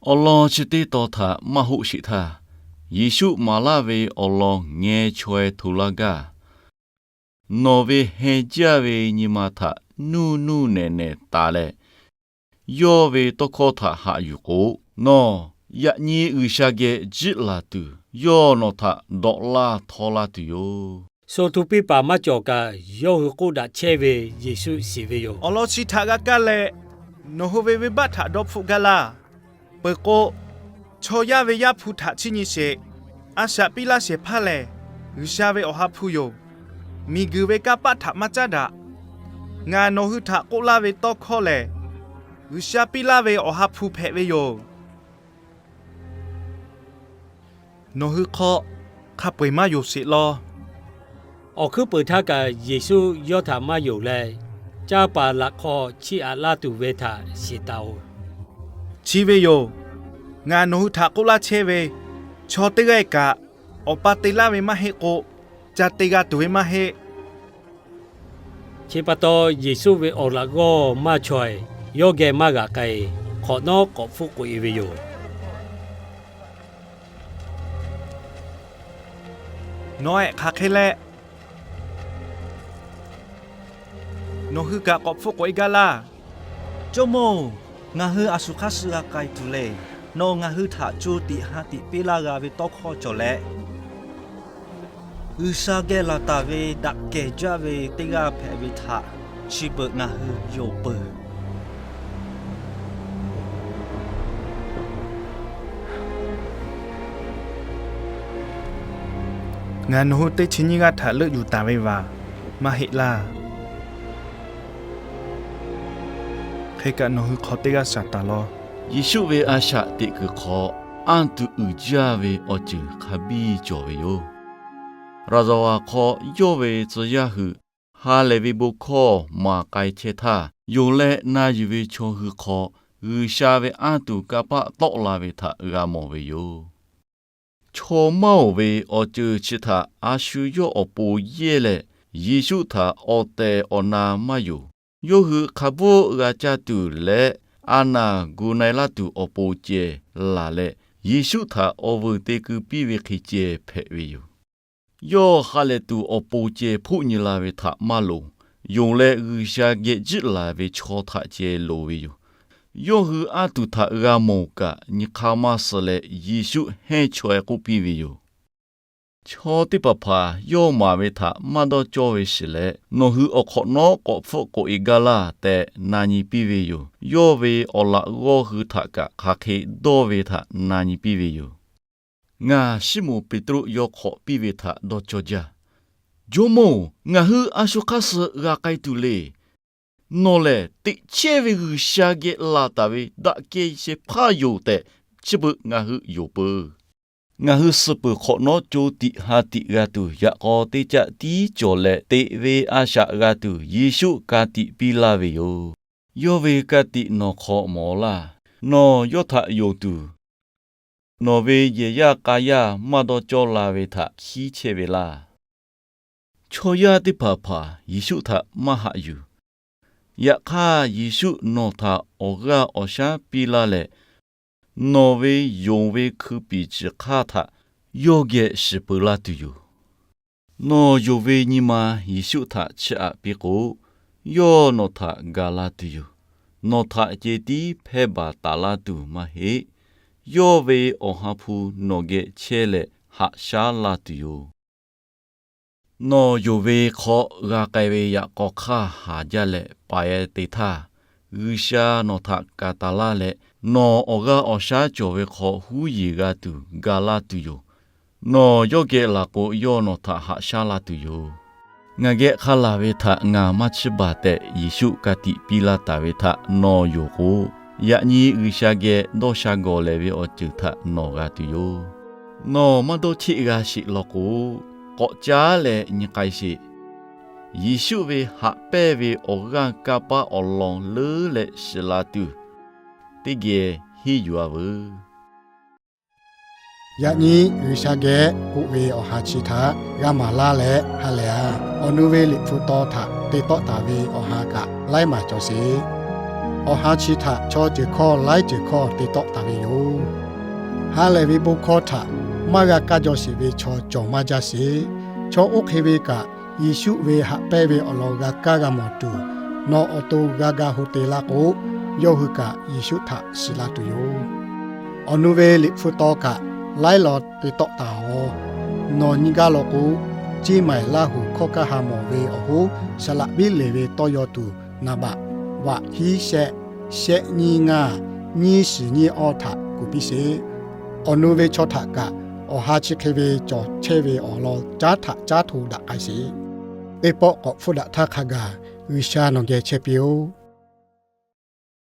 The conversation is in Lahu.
Awˬ lawn chi teˇ tawn htaꞈ maˇ hoˆ sheˍ htaˇ, Yeˍsuˆ maˍ laˇ ve awˬ lawn ngeh chaweh hto laˇ gaˇ. Nawˬ ve heh jaˇ ve nyi ma htaꞈ nuˇ nuˇ nehˬ nehˬ taˍ leh, yawˇ ve tawˇ hkawˇ htaꞈ haꞈ yuˬ k'o, nawˬ yaꞈ nyi G'uiˬsha geh jiˆ laˬ tuˬ, yawˇ nawˬ htaꞈ dawꞈ laˇ htaw laˇ tuˬ yoˬ. Sho hto piˇ paˍ maˇ cawˬ kaꞈ, yawˇ hui k'oˆ daꞈ chehˇ ve Yeˍsuˆ shiˍ ve yoˬ. Awˬ lawn chi htaꞈ g'a kaˇ leh, nawˬ hui ve venˇbaˆ htaꞈ dawˇ hpfuhˆ gaˇ laˇ. Peuˬ k'o, chaw yaˇ ve Yaˇ hpu htaꞈ chiˇ nyi sheˍ. A shaꞈ piˇ laˇ shehˍ hpaˇ lehˬ, G'uiˬsha ve Awˬ ha hpu yoˬ. Miˬguiˬ ve kanˇ paˆ htaꞈ maˇ caˉ daꞈ. Ngaˬ nawˬ hui htaꞈ k'oˆ laˇ ve tawˇ hkawˇ lehˬ, G'uiˬsha piˇ laˇ ve Awˬ ha hpu hpehꞈ ve yoˬ. Nawˬ hui hk'aw hk'a peu-eˬ maˇ yonˍ sheˍ law. Awˬ hkuiˉ peuˍ htaˇ kaꞈ Yeˍsuˆ yawˇ htaꞈ maˇ yonˍ leh, caˇ paˍ laꞈ hk'aw chiˇ aꞈ laˇ tuˬ ve htaꞈ shiˍ taˍ oˬ. Chi ve yoˬ. Ngaˬ nawˬ hui htaꞈ k'oˆ laˇ chehˇ ve, chaw teˇ g'aˇ kaꞈ Awˬ pa te laˇ ve maˇ heˆ k'o, ca te g'a tuˬ ve maˇ heˆ. Chi pa taw, Yeˍsuˆ ve awˬ laꞈ g'awˇ maˇ chaweh, yawˇ geh maˇ g'aꞈ k'ai, hk'awꞈ nawˉ k'awꞈ hpfuhˆ k'oꞈ e ve yoˬ. Nawˬ ehˉ hk'aˬ hk'e leh, nawˬ hui kaꞈ k'awꞈ hpfuhˆ k'oꞈ e gaˇ laˇ. Jawˇmawˇ-oˬ, ngaˬ hui a shu hk'aˇ suh g'a k'ai tuˬ le. Nawˬ ngaˬ hui htaꞈ co tiꞈ ha tiꞈ piˇ laˇ g'a ve tawˇ hkawˇ cawˬ leh, G'uiˬsha geh laˬ taˍ ve daꞈ kehˬ jaˇ ve teˇ g'aˇ hpehꞈ ve htaꞈ chi beuꞈ ngaˬ hui yonˍ peuˬ. Ngaˬ nawˬ hui teˇ chi nyiˇ g'aˇ htaꞈ leuˆ yuˬ taˍ ve vaˬ maˇ heˆ laˇ. Hk'e kaꞈ nawˬ hui hk'aw teˇ g'aˇ shaˍ taˍ law. Yeˍsuˆ ve a shaꞈ teꞈ kuiˬ hk'aw anˇ tuˬ uiˍ jaˇ ve awˬ ceuˬ hk'a biˇ cawˬ ve yoˬ. Raˍzaˍvaˍ hk'aw yawˇ ve tcuh yaˇ hui ha lehˬ ve bon hkawˇ maˍ k'ai chehˇ htaˇ, yonˍ leh na yuˬ ve chaw hui hk'aw G'uiˬsha ve anˇ tuˬ kanˇ paˆ tawˆ la ve htaꞈ g'a mawˬ ve yoˬ. Chaw maˇ oˬ ve awˬ ceuˬ chi htaꞈ a shu yawˇ awˬ pon yehˇ leh, Yeˍsuˆ htaꞈ awˬ tehˬ awˬ na maˇ yonˍ. Yawˇ hui hk'a bvuhˆ g'a caˇ tuˬ leh, a naˬ gu na-e laˇ tuˬ awˬ pon ceh laˬ leh, Yeˍsuˆ htaꞈ awˬ vuiˬ te keu piˇ ve hk'e ceh hpehꞈ ve yoˬ. Yawˇ ha lehˬ tuˬ awˬ pon ceh hpoˆ nyi la ve htaꞈ maˇ loˍ. Yonˍ leh G'uiˬsha geh jiˆ laˬ ve chaw htaꞈ ceh loˍ ve yoˬ. Yawˇ hui anˇ tuˬ htaꞈ g'a mawˬ kaꞈ, nyi hk'aˇ maˇ suh leh Yeˍsuˆ hehnˇ chaweh k'oˆ piˇ ve yoˬ. Chaw teˇ hpaˍ hpaˍ yawˇ maˍ ve htaꞈ maˇ dawˇ cawˇ ve shiˍ leh, nawˬ hui awˬ hk'awꞈ nawˉ k'awꞈ hpfuhˆ k'oꞈ e gaˇ laˇ tehꞈ na nyi piˇ ve yoˬ. Yawˇ ve awˬ laꞈ g'awˇ hui htaꞈ kaꞈ hk'aˬ hk'e dawˇ ve htaꞈ na nyi piˇ ve yoˬ. Ngaˬ Siˉmonˍ Peˍtruˆ yawˇ hk'awꞈ piˇ ve htaꞈ dawˇ cawˇ jaˇ. Jawˇmawˇ-oˬ, ngaˬ hui a shu hk'aˇ suh g'a k'ai tuˬ le. Nawˬ lehˬ teꞈ chehˇ ve G'uiˬsha geh laˬ taˍ ve daꞈ kehˬ shehˍ hpaˇ yoˬ tehꞈ, chi beuꞈ ngaˬ hui yonˍ peuˬ. Ngaˬ hui suh peuˬ hk'awꞈ nawˉ co tiꞈ ha tiꞈ g'a tuˬ, yaꞈ k'aw teˇ caˆ tiˉ cawˬ leh, teꞈ ve a shaꞈ g'a tuˬ Yeˍsuˆ ka tiꞈ piˇ laˇ ve yoˬ. Yawˇ ve ka tiꞈ nawˬ hk'aw mawˬ laˇ. Nawˬ yawˇ htaꞈ yonˍ tuˬ, nawˬ ve yehˬ yaˇ k'a yaˇ maˇ dawˇ cawˇ la ve htaꞈ hkiˉ chehˇ ve laˇ. Chaw yaˇ teˇ hpaˍ hpaˍ Yeˍsuˆ htaꞈ maˇ haꞈ yuˬ. Yaꞈ hk'aˇ, Yeˍsuˆ nawˬ htaꞈ awˬ g'aˇ awˬ shaˉ piˇ laˇ leh, nawˬ ve yonˍ ve hkui piˍ ciˬ hk'aˇ htaꞈ yawˇ geh shiˍ peuˬ laˇ tuˬ yoˬ. Nawˬ yonˍ ve nyi ma Yeˍsuˆ htaꞈ chiˇ aꞈ piˇ k'o, yawˇ nawˬ htaꞈ gaˬ la tuˬ yoˬ. Nawˬ htaꞈ ceh tiˉ hpehˇ baˬ taˍ laˇ tuˬ maˇ heˆ. Yawˇ ve Awˬ ha hpu nawˬ geh chehˇ leh haꞈ shaˉ laˇ tuˬ yoˬ. Nawˬ yonˍ ve hk'aw g'a k'ai ve yaꞈ k'aw hk'aˇ haˍ jaˇ leh paiˍ te htaˇ, G'uiˬsha nawˬ htaꞈ kaˍ taˍ laˇ leh, nawˬ awˬ g'aˇ awˬ shaˉ cawˬ ve hk'aw huˉ yeˬ g'a tuˬ ga laˇ tuˬ yoˬ. Nawˬ yawˇ geh laˬ k'o, yawˇ nawˬ htaꞈ haꞈ shaˉ laˇ tuˬ yoˬ. Ngaˬ geh hk'a laˬ ve htaꞈ ngaˬ maˇ chiˇ baˬ tehꞈ Yeˍsuˆ ka tiꞈ piˇ laˇ taˍ ve htaꞈ nawˬ yonˍ k'o, yaꞈ nyi G'uiˬsha geh dawˇ sha gawˬ lehˬ ve awˬ ceuˬ htaꞈ nawˬ g'a tuˬ yoˬ. Nawˬ maˇ dawˇ cheˆ g'a sheˍ law k'o, k'awꞈ caˉ leh nyi k'ai sheˍ. Yeˍsuˆ ve haꞈ pehnˇ ve awˬ g'aˇ kanˇ paˆ awˬ lawn leuˉ leh shiˍ la tuˬ, teˇ geh henˇ yuˬ-a veuˬ. Yaꞈ nyi G'uiˬsha geh k'oˆ ve awˬ ha chi htaꞈ g'a maˍ laˇ leh ha lehˬ-a. Awˬ nu ve Liꞈ hpu taw htaꞈ te tawˆ taˍ ve awˬ ha kaꞈ laiˉ maˬ cawˬ sheˍ. awˬ ha chi htaꞈ chaw ceuˬ hkawˇ laiˉ ceuˬ hkawˇ te tawˆ taˍ ve yoˬ. Ha lehˬ ve bon hkawˇ htaꞈ maˇ g'a kaˇ jaw sheˍ ve chaw cawˬ maˇ jaˇ sheˍ. Chaw oˇ hk'e ve kaꞈ, Yeˍsuˆ ve haꞈ pehnˇ ve awˬ lawn g'a kaˇ g'a mawˬ tuˬ, nawˬ awˬ to g'a ga hu te laˇ k'o, yawˇ hui kaꞈ Yeˍsuˆ htaꞈ shiˍ la tuˬ yoˬ. Awˬ nu ve liꞈ hpu taw kaꞈ laiˉ law te tawˆ taˍ-oꞈ. Nawˬ nyi gaˇ law k'o, Ceˇ maiˍ Laˇ huˍ hkawˇ kaˇ ha mawˬ ve awˬ hoˉ saˍ laꞈ viˉ leˬ ve tawˇ yaw tuˬ naˍ baꞈ vaꞈ hiˉ shehˆ, shehˆ nyiˇ ngaˇ, nyiˇ shiˍ nyiˇ awˇ htaꞈ kuˬ piˇ sheˍ. Awˬ nu ve chaw htaꞈ kaꞈ awˬ ha chi hk'e ve cawˬ chehˇ ve awˬ lawn caˉ htaꞈ caˉ hto daꞈ k'ai sheˍ. Teˇ pawˆ k'awꞈ hpfuhˇ daꞈ htaˇ hk'a gaˬ G'uiˬsha nawˬ geh chehˇ piˇ-oˆ.